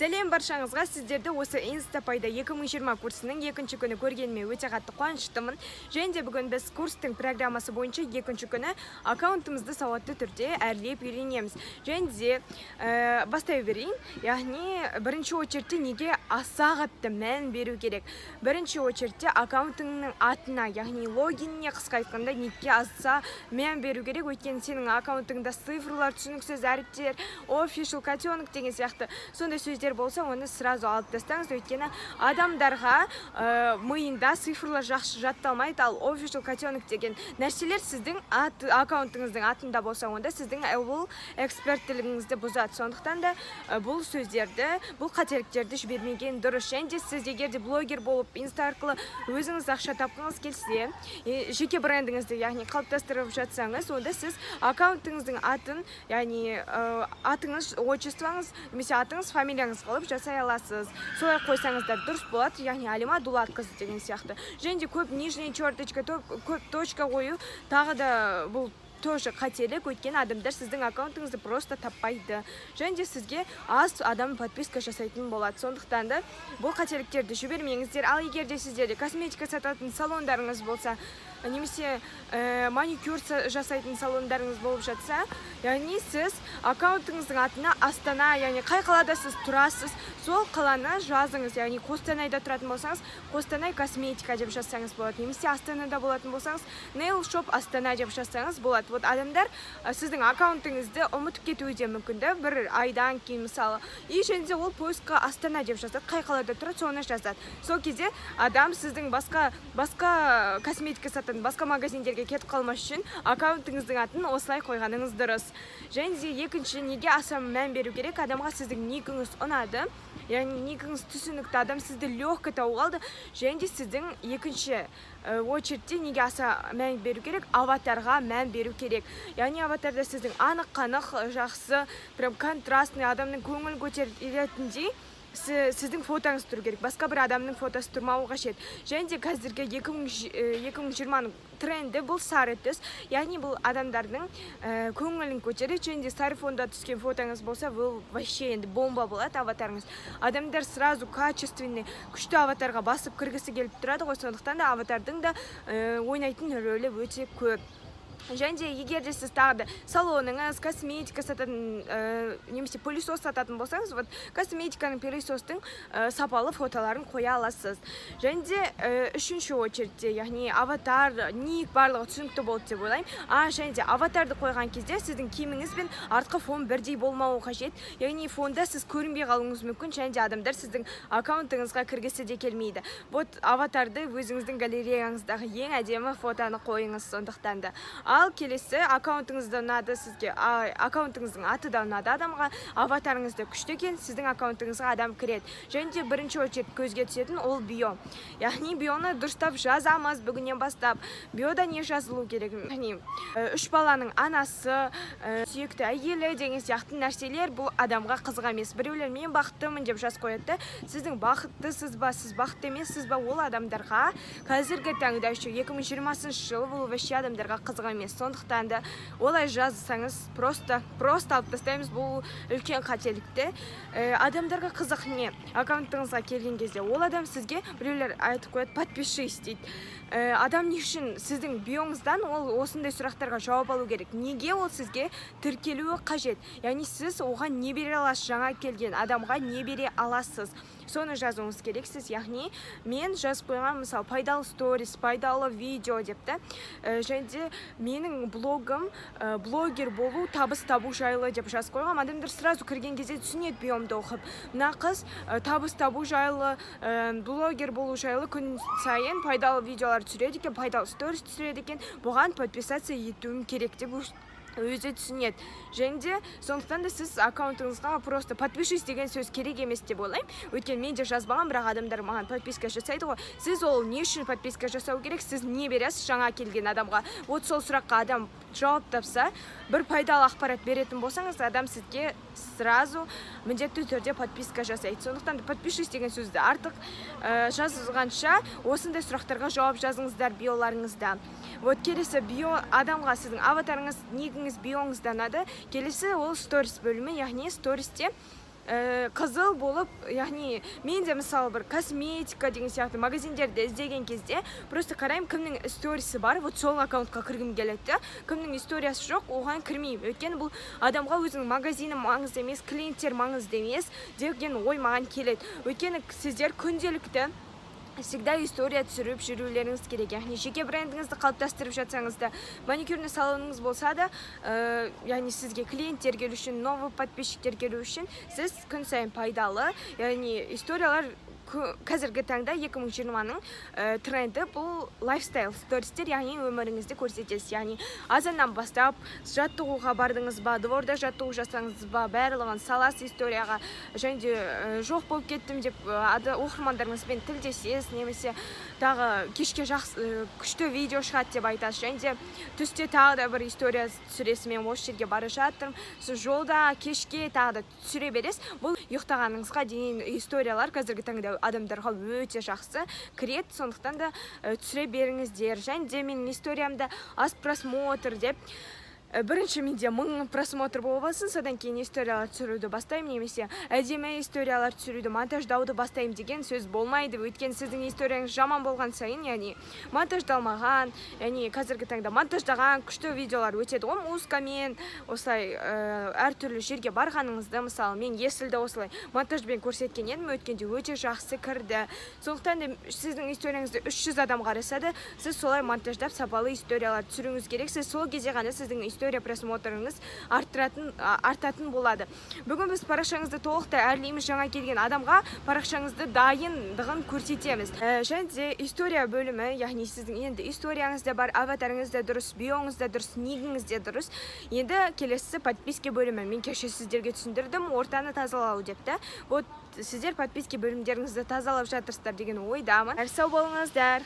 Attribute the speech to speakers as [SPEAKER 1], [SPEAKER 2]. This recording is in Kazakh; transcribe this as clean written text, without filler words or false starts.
[SPEAKER 1] Сәлем баршаңызға! Сіздерді осы Инстапайда 2020 курсының екінші күні көргеніме өте қатты қуаныштымын. Және де бүгін біз курстың программасы бойынша екінші күні аккаунтымызды сауатты түрде әрлеп үйренеміз. Және де бастай берейін. Яғни бірінші очередьте неге аса қатты мән беру керек? Бірінші очередьте аккаунтыңның атына, яғни логиніне, қысқа айтқанда, никке аса мән беру керек. Өйткені сенің аккаунтыңда цифрлар, түсініксіз әріптер, official котенок деген сияқты сондай сөздер болса, оны сразу алып тастаңыз. Өйткені адамдарға миында цифрлар жақсы жатталмайды. Ал official котенок деген нәрселер сіздің аккаунтыңыздың атында болса, онда сіздің бұл эксперттілігіңізді бұзады. Сондықтан да бұл сөздерді, бұл қателіктерді жібермеген дұрыс. Және де сіз егер де блогер болып, инста арқылы өзіңіз ақша тапқыңыз келсе, жеке брендіңізді, яғни, қалыптастырып жатсаңыз, онда сіз аккаунтыңыздың атын, яғни атыңыз, отчествоңыз немесе атыңыз, фамилияңыз қылып жасай аласыз. Солай қойсаңыздар, дұрыс болады, яғни Алима Дулатқызы деген сияқты. Және де көп нижний черточка, көп точка қою тағы да бұл тоже қателік, өйткені адамдар сіздің аккаунтыңызды просто таппайды және де сізге аз адам подписка жасайтын болады. Сондықтан да бұл қателіктерді жібермеңіздер. Ал егер де сіздерде косметика сататын салондарыңыз болса немесе маникюр жасайтын салондарыңыз болып жатса, яғни сіз аккаунтыңыздың атына Астана, яғни қай қалада сіз тұрасыз, сол қаланы жазыңыз. Яғни Қостанайда тұратын болсаңыз, «Қостанай косметика» деп жазсаңыз болады немесе Астанада болатын болсаңыз, «Nail Shop Астана» деп жазсаңыз болады. Вот адамдар сіздің аккаунтыңызды ұмытып кетуі де мүмкін да бір айдан кейін, мысалы. И және де ол поискқа «Астана» деп жазады, қай қалада тұрады, соны жазады. Сол кезде адам сіздің басқа косметика сататын басқа магазиндерге кетіп қалмас үшін аккаунтыңыздың атын осылай қойғаныңыз дұрыс. Және де екінші неге аса мән беру керек? Адамға сіздің никіңіз ұнады, яғни никіңіз түсінікті, адам сізді легко тауып алды. Және де сіздің екінші очередьте неге аса мән беру керек? Аватарға мән беру керек. Яғни аватарда сіздің анық қанық, жақсы, прям контрастный, адамның көңілін көтеретіндей сіздің фотоңыз тұру керек. Басқа бір адамның фотосы тұрмауы қажет. Және де қазіргі 2020-ның тренді бұл сары түс, яғни бұл адамдардың көңілін көтереді. Және де сары фонда түскен фотоңыз болса, бұл вообще енді бомба болады аватарыңыз. Адамдар сразу качественный, күшті аватарға басып кіргісі келіп тұрады ғой. Сондықтан да аватардың да ойнайтын рөлі өте көп. Және де егер де сіз тағы да салоныңыз косметика сататын немесе пылесос сататын болсаңыз, вот косметиканың, пылесостың сапалы фотоларын қоя аласыз. Және де үшінші очередьте, яғни аватар, ник, барлығы түсінікті болды деп ойлаймын. Және де аватарды қойған кезде сіздің киіміңіз бен артқы фон бірдей болмауы қажет. Яғни фонда сіз көрінбей қалуыңыз мүмкін және де адамдар сіздің аккаунтыңызға кіргісі де келмейді. Вот аватарды өзіңіздің галереяңыздағы ең әдемі фотоны қойыңыз. Сондықтан да, ал келесі, аккаунтыңыз да ұнады сізге, аккаунтыңыздың аты да ұнады адамға, аватарыңыз да күшті екен, сіздің аккаунтыңызға адам кіреді. Және де бірінші очередь көзге түсетін ол био. Яғни бионы дұрыстап жазамыз бүгіннен бастап. Биода не жазылу керек? Яғни үш баланың анасы, сүйікті әйелі деген сияқты нәрселер бұл адамға қызық емес. Біреулер «Мен бақыттымын» деп жазып қояды да, сіздің бақыттысыз ба, сіз бақытты емессіз ба, ол адамдарға қазіргі таңда, еще 2020 жылы, бұл вообще адамдарға қызық емес. Сондықтан да олай жазсаңыз, просто алып тастаймыз бұл үлкен қателікті. Адамдарға қызық не? Аккаунтыңызға келген кезде ол адам сізге, біреулер айтып қояды, «Подпишись» дейді. Адам не үшін сіздің биоңыздан, ол осындай сұрақтарға жауап алу керек: неге ол сізге тіркелуі қажет? Яғни сіз оған не бере аласыз? Жаңа келген адамға не бере аласыз, соны жазуыңыз керексіз. Яғни мен жазып қойған, мысалы, пайдалы сторис, пайдалы видео деп та. Және де менің блогым блогер болу, табыс табу жайлы деп жазып қойғанмын. Адамдар сразу кірген кезде түсінеді биомды оқып: мына қыз табыс табу жайлы, блогер болу жайлы күн сайын пайдалы видеолар түсіреді екен, пайдалы сторис түсіреді екен, бұған подписаться етуім керек деп өзі түсінеді. Және де сондықтан да сіз аккаунтыңызға просто «Подпишись» деген сөз керек емес деп ойлаймын. Өйткені мен де жазбаған, бірақ адамдар маған подписка жасайды ғой. Сіз ол не үшін подписка жасау керек, сіз не бересіз жаңа келген адамға? Вот сол сұраққа адам жауап тапса, бір пайдалы ақпарат беретін болсаңыз, адам сізге сразу міндетті түрде подписка жасайды. Сондықтан да «Подпишись» деген сөзді артық жазғанша, осындай сұрақтарға жауап жазыңыздар биоларыңызда. Вот келесі био, адамға сіздің аватарыңыз, нигіңіз, бионыз да ұнады. Келесі ол сторис бөлімі. Яғни стористе Қызыл болып, яғни мен де, мысалы, бір косметика деген сияқты магазиндерді іздеген кезде просто қараймын, кімнің сторисі бар, вот сол аккаунтқа кіргім келеді да. Кімнің историясы жоқ, оған кірмеймін, өйткені бұл адамға өзінің магазині маңызды емес, клиенттер маңызды емес деген ой маған келеді. Өйткені сіздер күнделікті всегда история түсіріп жүрулеріңіз керек. Яғни жеке брендіңізді қалыптастырып жатсаңыз да, маникюрный салоныңыз болса да, яғни сізге клиенттер келу үшін, новый подписчиктер келу үшін сіз күн сайын пайдалы, яғни историялар. Қазіргі таңда 2020-ның тренді бұл лайфстайл стористер, яғни өміріңізді көрсетесіз. Яғни азаннан бастап жаттығуға бардыңыз ба, дворда жаттығу жасадыңыз ба, барлығын саласыз историяға. Және де жоқ болып кеттім деп оқырмандарыңызбен тілдесесіз немесе тағы кешке жақсы, күшті видео шығады деп айтасыз. Және де түсте тағы да бір история түсіресіз: мен осы жерге бара жатырмын. Сіз жолда, кешке тағы да түсіре бересіз. Бұл ұйықтағаныңызға дейін историялар қазіргі таңда адамдарға өте жақсы кіреді, сондықтан да түсіре беріңіздер. Және де менің историямда аз просмотр деп, бірінші менде 1000 просмотр болып алсын, содан кейін историялар түсіруді бастаймын немесе әдемі историялар түсіруді, монтаждауды бастаймын деген сөз болмайды. Өйткені сіздің историяңыз жаман болған сайын, яғни монтаждалмаған, яғни қазіргі таңда монтаждаған күшті видеолар өтеді ғой, музыкамен осылай, әртүрлі жерге барғаныңызды. Мысалы, мен Есілді осылай монтажбен көрсеткен едім өткенде, өте жақсы кірді. Сондықтан да сіздің историяңызды 300 адам қараса да, сіз солай монтаждап, сапалы историялар түсіруіңіз керек. Сіз сол кезде ғана сіздің история просмотрыңыз артатын болады. Бүгін біз парақшаңызды толықтай әрлейміз, жаңа келген адамға парақшаңызды дайындығын көрсетеміз. Және де история бөлімі, яғни сіздің енді историяңыз да бар, аватарыңыз да дұрыс, биоңыз да дұрыс, нигіңіз де дұрыс. Енді келесісі подписки бөлімі. Мен кеше сіздерге түсіндірдім ортаны тазалау деп та. Вот сіздер подписки бөлімдеріңізді тазалап жатырсыздар деген ойдамын. Сау болыңыздар.